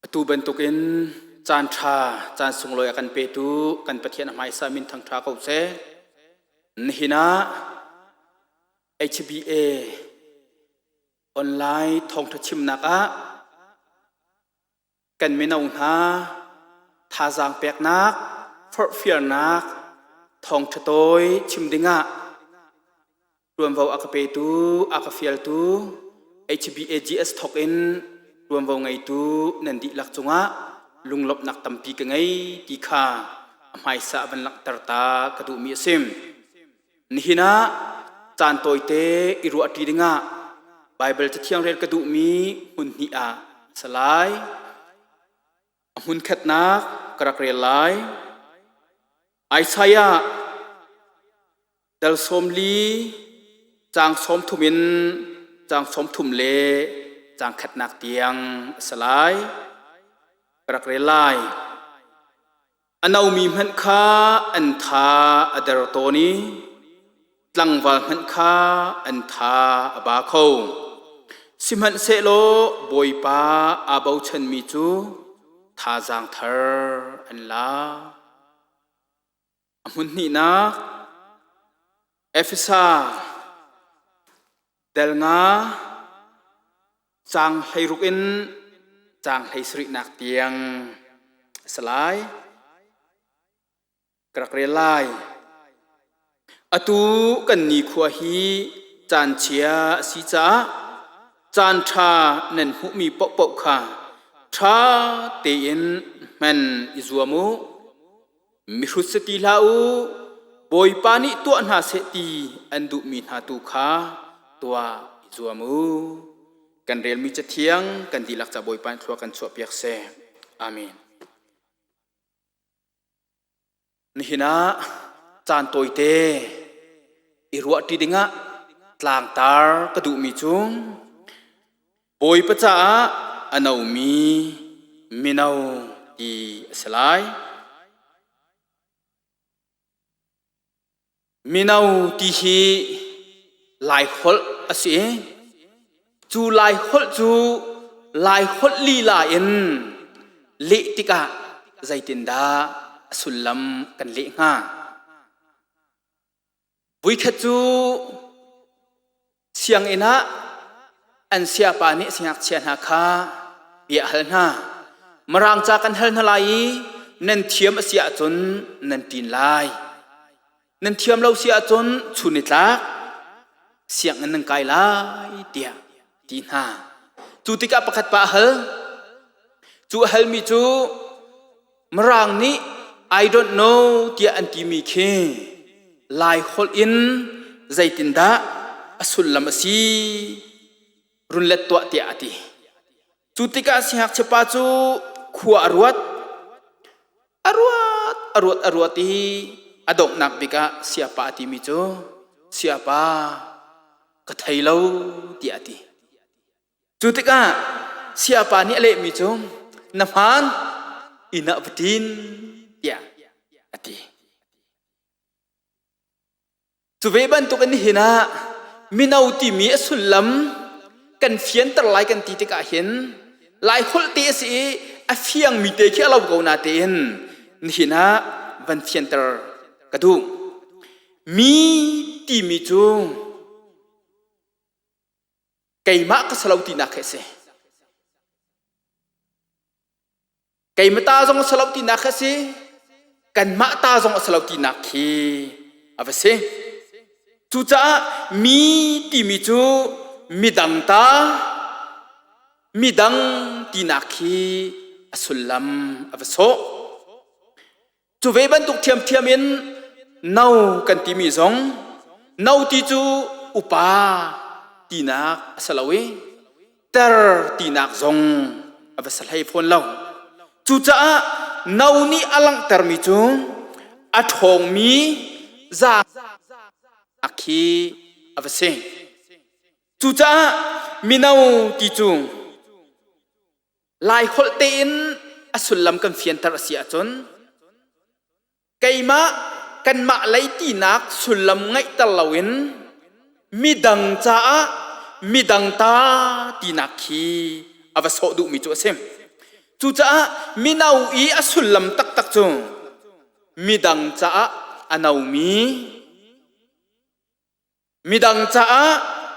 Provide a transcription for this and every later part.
Atu bantukin caan ṭha, caan sunglawi a kan petu kan Pathian a hmaisa min thangṭha ko seh. Nihin ah HBA online thawngṭha chimnak ah kan mino hna thazaang peknak, forhfialnak thawngṭha tawi chim dingah Ṭuanvo a ka petu, a ka fialtu HBAGS thawk in ṭuanvo ngeitu nan dihlak cungah lunglawmhnak tampi ka ngei ti kha a hmaisa van langhter ta ka duhmi a si. Nihin ah caan tawite i ruahṭi dingah Baibal Cathiang rel ka duhmi hmun hnih ah a si lai. A hmunkhatnak ka rak rel lai. Isaiah Dal 40 caang 30 in caang 30 le caang khatnak tiang a si lai. Ka rak rel lai. A nomi hmanh kha an tha a der tawn i tlangval hmanh kha an tha a ba kho. Sihmanhsehlaw Bawipa aa bochanmi cu thazaang thar an la. A hmun hnihnak Efesa dal nga caang 16 in caang 17nak tiang a si lai. Ka rak rel lai. Atu kan nikhua hi caan chia a si caah caan ṭha nan hmuhmi paohpaoh kha ṭha tein hman i zuam u. Mihrut si ti hlah u, Bawipa nih tuah hna seh ti an duhmi hna tu kha tuah i zuam u. Kan relmi cathiang kan dihlak ca Bawipa nih thlua kan chuahpiak seh. Amen. Nihin ah caan tawite i ruahṭi dingah tlangtar ka duhmi cu Bawipa caah a nomi mino ti a si lai. Mino ti hi Laiholh a si i cu Laiholh cu Laiholh lila in leh tikah zeitindah a sullam kan leh hnga? Vuikhat cu Sianginn ah an sayapa nih siangngakchia hna kha bia a hal hna. Mirang ca kan hal hna lai i nan thiam a si ahcun nan ṭin lai. Nan thiam lo si ahcun chun ni tlak sianginn nan kai lai tiah ti hna. Cu tikah pakhat pa a hal. Cu a halmi cu Mirang nih I don't know tiah an timi khi Lai holh in zeitindah a sullam a si run let tuah tiah a ti. Cu tikah siangngakchia pa cu khua a ruat. A ruat, a ruat, a ruat i a donghnak bik ah siapa a timi cu siapa ka thei lo tiah a ti. Cu tikah siapa nih a lehmi cu na hmaan inn ah va ṭin tiah a ti. Cu ve bantukin nihin ah mino timi a sullam kan fianter lai kan ti tikah hin Laiholh te a si i a fiangmi te khi a lo ko natein nihin ah van fianter ka duh. Mi timi cu keimah ka si lo tinak khi a si. Keimah ta zong a si lo tinak khi a si. Kanmah ta zong a si lo tinak khi a va si. Cucaah mi timi cu midang ta, midang tinak khi a sullam a va sawh. Cu ve bantuk ṭhiamṭhiam in no kan timi zong no ti cu upa tinak a si lo i ter tinak zong a va si hlei fawn lo. Cucaah no nih a langhtermi cu a ṭhawngmi zaangak khi a va si. Cucaah mino ti cu Laiholh tein a sullam kan fianter a si ahcun keimah kanmah lei tinak sullam ngeihter loin midang caah midang ta tinak khi a va sawh duhmi cu a si. Cucaah mino i a sullam taktak cu midang caah a nomi, midang caah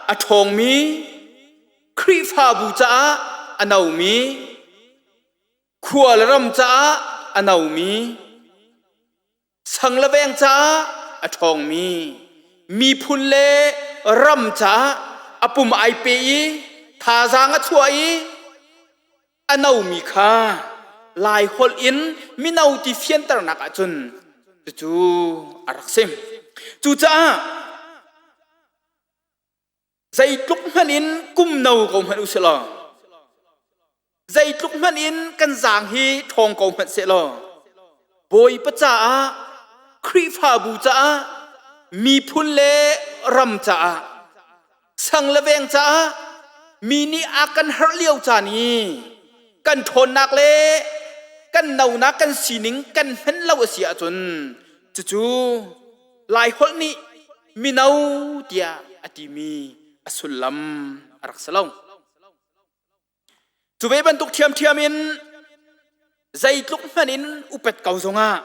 a ṭhawngmi, Khrihfabu caah a nomi, khua le ram caah a nomi, sang le veng caah a ṭhawngmi, miphun le ram caah a pum ai pe i thazaang a chuah i a nomi kha Lai holh in mino ti fianternak ahcun cucu a rak si. Cucaah zeitluk hmanh in kum no ko hmanh u sih law zeitluk hmanh in kan zaang hi ṭhawng ko hmanh seh law Bawipa caah Khrihfabu caah miphun le ram caah sang le veng caah mi nih a kan herh lio caan i kan ṭhawnnak le kan nonak kan sining kan hman lo a si ahcun cucu Laiholh nih mino tiah a timi a sullam a rak si lo. Cu ve bantuk ṭhiamṭhiam in zeitluk hmanh in upat ko zongah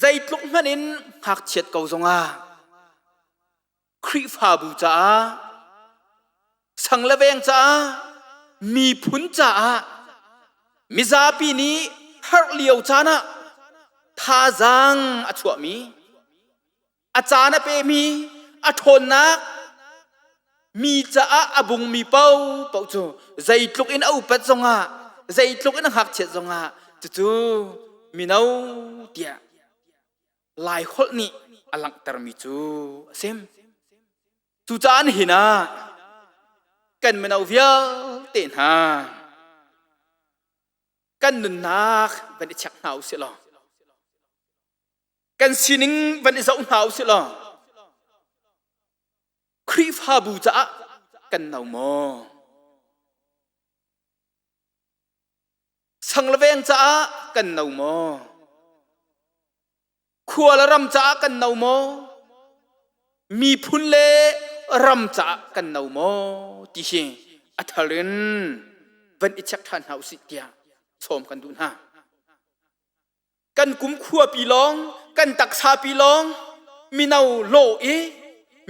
zeitluk hmanh in ngakchiat ko zongah Khrihfabu caah sang le veng caah miphun caah mizapi nih harh lio caan ah thazaang a chuahmi a caan a pemi a ṭhawnnak mi caah a bungmi paohpaoh cu zeitluk in a upat zongah zeitluk in a ngakchiat zongah cucu mino tiah Laiholh nih a langhtermi cu a si. Cucaah nihin ah kan mino vialte hna kan nunnak van i check hna u sih law kan sining van i zoh hna u sih law Khrihfabu caah kan no maw? Sang le veng caah kan no maw? Khua le ram caah kan no maw? Miphun le ram caah kan no maw? Ti hi a thar in van i check ṭhan hna usih tiah sawm kan duh hna. Kan kum khuapi lawng, kan taksa pi lawng mino lawh i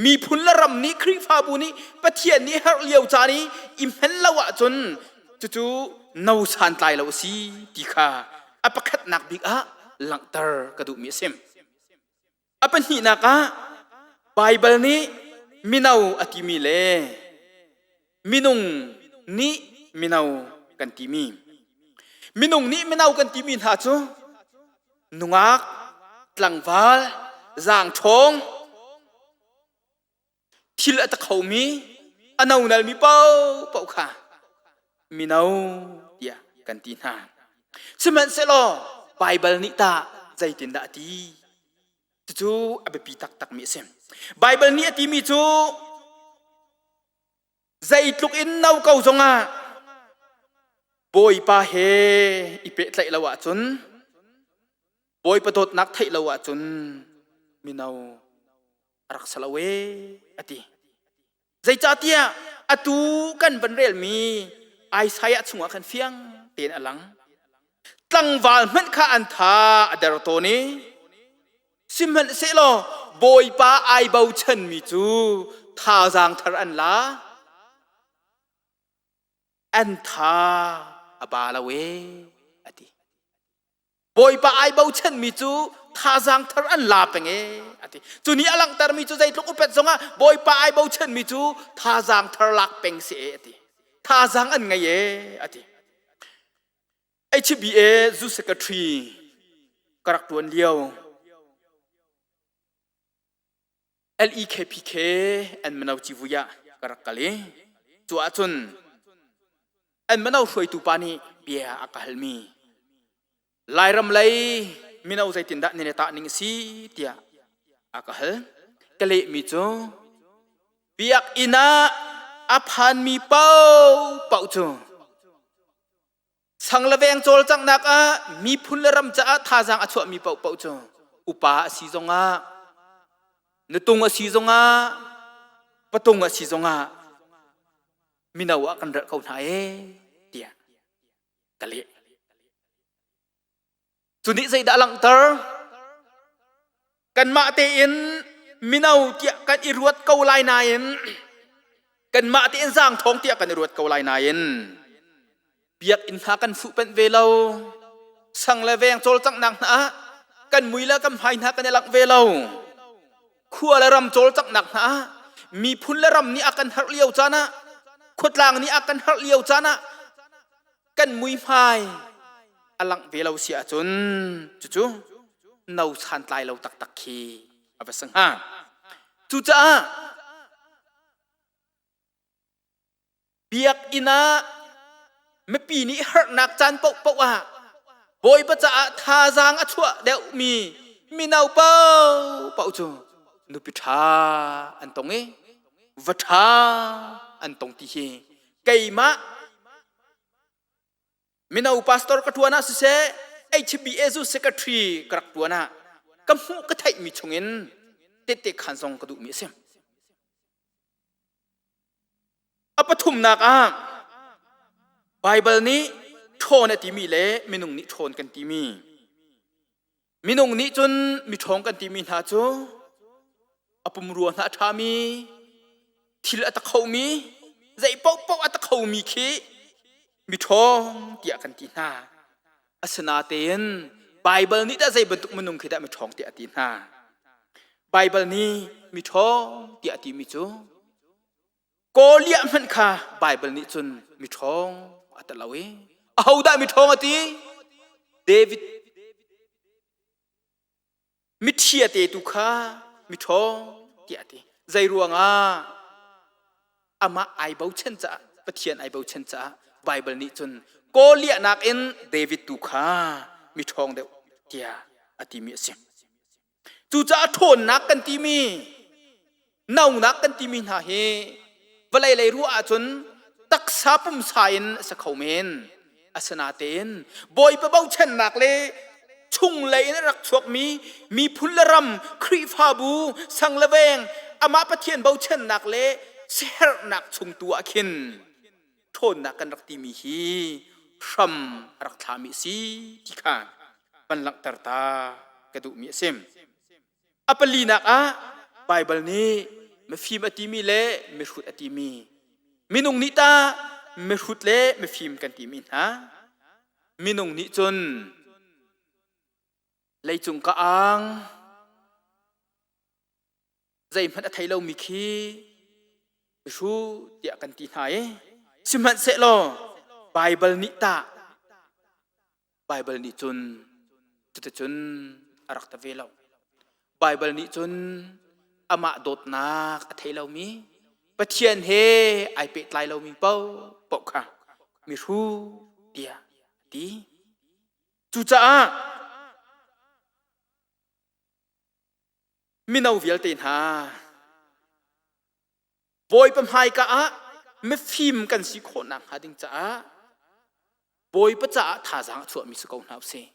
miphun le ram nih Khrihfabu nih Pathian nih herh lio caan i i hmen lo ahcun cucu no santlai lo a si ti kha a pakhatnak bik ah langhter ka duhmi a si. A pahnihnak ah Baibal nih mino a timi le minung nih mino kan timi. Minung nih mino kan timi hna cu nungak, tlangval, zaangṭhawng, thil a takhomi, a nonalmi paohpaoh kha mino tiah kan ti hna. Sihmanhsehlaw Baibal nih tah zeitindah a ti? Cucu a biapi taktakmi a si. Baibal nih a timi cu zeitluk in no ko zongah Bawipa he i pehtlaih lo ahcun Bawipa dawtnak theih lo ahcun mino a rak si lo ee a ti. Zeicahtiah atu kan van relmi Isaiah chungah khan fiang tein a lang. Tlangval hmanh kha an tha a der tawn i sihmanhsehlaw Bawipa ai bochanmi cu thazaang thar an la. An tha a ba lo ee a ti. Bawipa ai bochanmi cu thazaang thar an la peng ee a ti. Cu nih a langhtermi cu zeitluk upat zongah Bawipa ai bochanmi cu thazaang thar lak peng si ee a ti. Thazaang an ngei ee a ti. HBA zu secretary ka rak tuan lio LEKPK an mino civui ah ka rak kal i cu ahcun an mino hruaitu pa nih bia a ka halmi Lairam lei mino zeitindah nan i tah ning a si tiah a ka hal. Ka lehmi cu biakinn ah a phanmi paohpaoh cu Sang le veng cawlcanghnak ah miphun le ram caah thazaang a chuahmi paohpaoh cu upa a si zongah nutung a si zongah patung a si zongah mino ah kan relh ko hna ee tiah. Ka leh. Cu nih zeidah a langhter? Kanmah tein mino tiah kan i ruat ko lai nain kanmah tein zaangthawng tiah kan i ruat ko lai nain biakinn hna kan fuhpanh ve lo sang le veng cawlcanghnak hna ah kan mui le kan hmai hna kan i langh ve lo khua le ram cawlcanghnak hna ah miphun le ram nih a kan harh lio caan ah khuatlang nih a kan harh lio caan ah kan muihmai a langh ve lo si ahcun cucu no santlai lo taktak khi a va si hnga. Cucaah biakinn ah mipi nih harnak caan paohpaoh ah Bawipa caah thazaang a chuah deuhmi mino paohpaoh cu nupi ṭha an tong i va ṭha an tong ti hi keimah mino pastor ka ṭuan ah siseh HBA zu secretary ka rak ṭuan ah ka hmuh ka theihmi chungin tehte khan zong ka duhmi a si. A pathumnak ah Baibal nih ṭhawn a timi le minung nih ṭhawn kan timi. Minung nih cun miṭhawng kan timi hna cu a pumrua hna a ṭhami, thil a takhomi, zei paohpaoh a takhomi khi miṭhawng tiah kan ti hna. Asinain Baibal nih dah zei bantuk minung khi dah miṭhawng tiah a ti hna? Baibal nih miṭhawng tiah a timi cu Kawliah hmanh kha Baibal nih cun miṭhawng a ti lo i ahodah miṭhawng a ti? David mithi a tetu kha miṭhawng tiah a ti. Zei ruangah? Amah ai bochan caah, Pathian ai bochan caah Baibal nih cun Kawliah nakin David tu kha miṭhawng deuh tiah a timi a si. Cucaah ṭhawnnak kan timi, nonak kan timi hna hi vawlei lei ruah ahcun taksa pumsa in a si kho men. Asinain Bawipa bochannak le chunglei in a rak chuakmi miphun le ram, Khrihfabu, sang le veng, amah Pathian bochannak le siaherhnak chung tu ah khin ṭhawnnak kan rak timi hi hram a rak thlami a si ti kha van langhter ta ka duhmi a si. A palinak ah Baibal nih mifim a timi le mihrut a timi minung nih ta mihrut le mifim kan timi hna minung nih cun leicung ka ang zeihmanh a thei lomi khi hru tiah kan ti hna i sihmanhsehlaw Baibal nih tah Baibal nih cun cuticun a rak ta ve lo. Baibal nih cun amah dawtnak a thei lomi Pathian he ai pehtlai lomi paohpaoh kha mihru tiah a ti. Cucaah Mino vialte hna, Bawipa hmaika ah mifim kan si khawh nakhnga ding caah Bawipa caah thazaang a chuahmi si ko hna usih.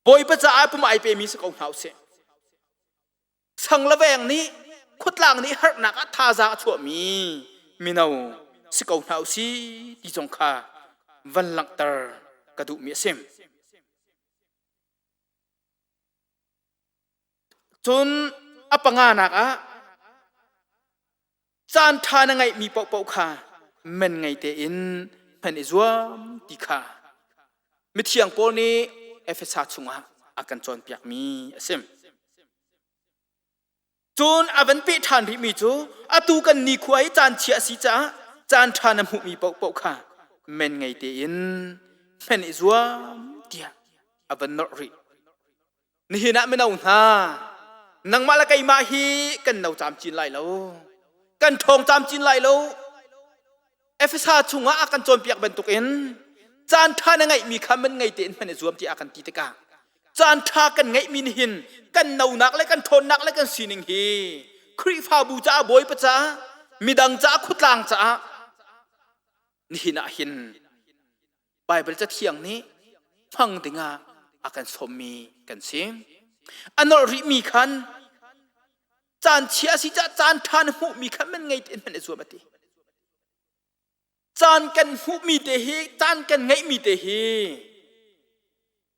Bawipa caah pum ai pemi si ko hna usih. Sang le veng nih khuatlang nih harnak ah thazaang a chuahmi mino si ko hna usih ti zong kha van langhter ka duhmi a si. Cun a panganak ah caan ṭha na ngeihmi paohpaoh kha men ngei tein hman i zuam ti kha mithiang Paul nih Efesa chungah a kan cawnpiakmi a si. Cun a van peh ṭhan rihmi cu atu kan nikhua hi caan chia a si caah caan ṭha na hmuhmi paohpaoh kha men ngei tein hman i zuam tiah a van nolh rih. Nihin ah mino hna, nangmah le keimah hi kan no camcin lai lo. Kan ṭhawng camcin lai lo. Efesa chungah a kan cawnpiak bantukin caan ṭha na ngeihmi kha man ngei tein hman i zuam tiah a kan ti tikah caan ṭha kan ngeihmi nih hin kan nonak le kan ṭhawnnak le kan sining hi Khrihfabu caah Bawipa caah midang caah khutlang caah nihin ah hin Baibal cathiang nih hmang dingah a kan sawmmi kan si. A nolh rihmi khan caan chia a si caah caan ṭha na hmuhmi kha man ngei tein hman i zuam a ti. Caan kan hmuhmi te hi, caan kan ngeihmi te hi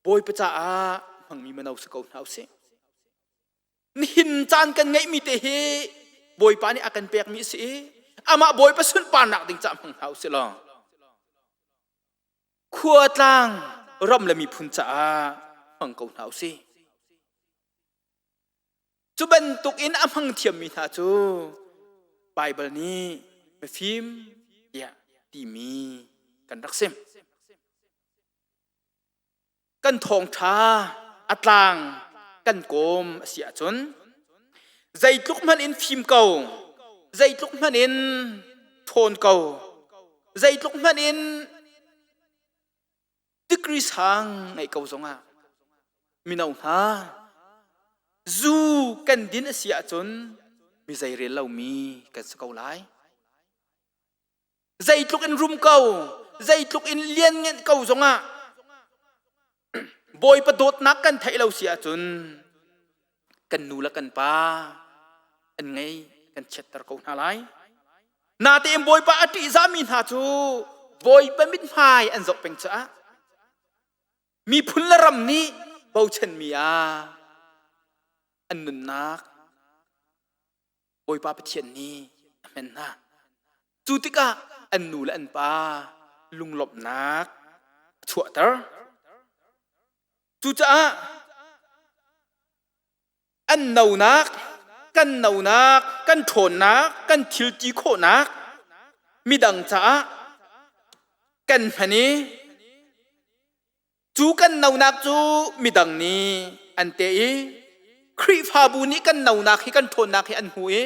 Bawipa caah hmangmi mino si ko hna usih. Nihin caan kan ngeihmi te hi Bawipa nih a kan pekmi a si i amah Bawipa sunparnak ding caah hmang hna usih law khua tlang ram le miphun caah hmang ko hna usih. Cu bantuk in a hmang thiammi hna cu Baibal nih mifim tiah timi kan rak si. Kan thawngṭha a tlang kan kawm a si ahcun zeitluk hmanh in fim ko, zeitluk hmanh in ṭhawn ko, zeitluk hmanh in degree sang ngeih ko zongah mino hna zu kan din a si ahcun mi zei rel lomi kan si ko lai. Zeitluk in rum ko, zeitluk in lianngenh ko zongah Bawipa dawtnak kan theih lo si ahcun kan nu le kan pa an ngei kan chiatter ko hna lai. Natein Bawipa a ṭihzahmi hna cu Bawipa mithmai an zoh peng caah miphun le ram nih bochanmi ah an nunnak Bawipa Pathian nih a hmen hna. Cu tikah an nu le an pa lunglawmhnak a chuahter. Cucaah an nonak, kan nonak, kan ṭhawnnak, kan thil ti khawhnak midang caah kan hman i Cu kan nonak cu midang nih an te i Khrihfabu nih kan nonak hi kan ṭhawnnak hi an hmu i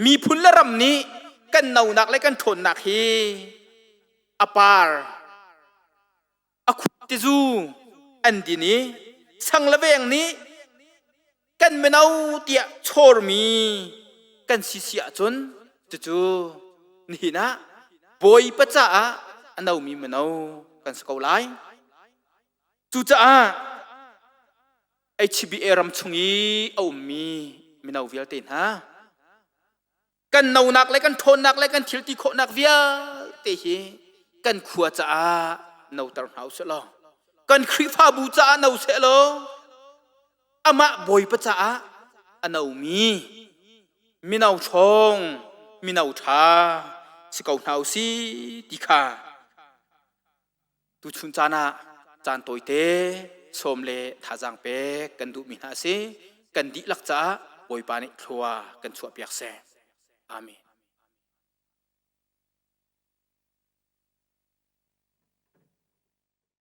miphun le ram nih kan nonak le kan ṭhawnnak hi a par a khut tizu an din i sang le veng nih kan mino tiah chawrmi kan si si ahcun cucu nihin ah Bawipa caah a nomi mino kan si ko lai. Cucaah HBA ram chung i a ummi mino vialte hna kan nonak le kan ṭhawnnak le kan thil ti khawhnak vialte hi kan khua caah noter hna usih law kan Khrihfabu caah no seh law amah Bawipa caah a nomi mino ṭhawng mino ṭha si ko hna usih ti kha Tuchun caan ah caan tawite sawm le thazaang pek kan duhmi hna a si. Kan dihlak caah Bawipa nih thlua kan chuahpiak seh. Amen.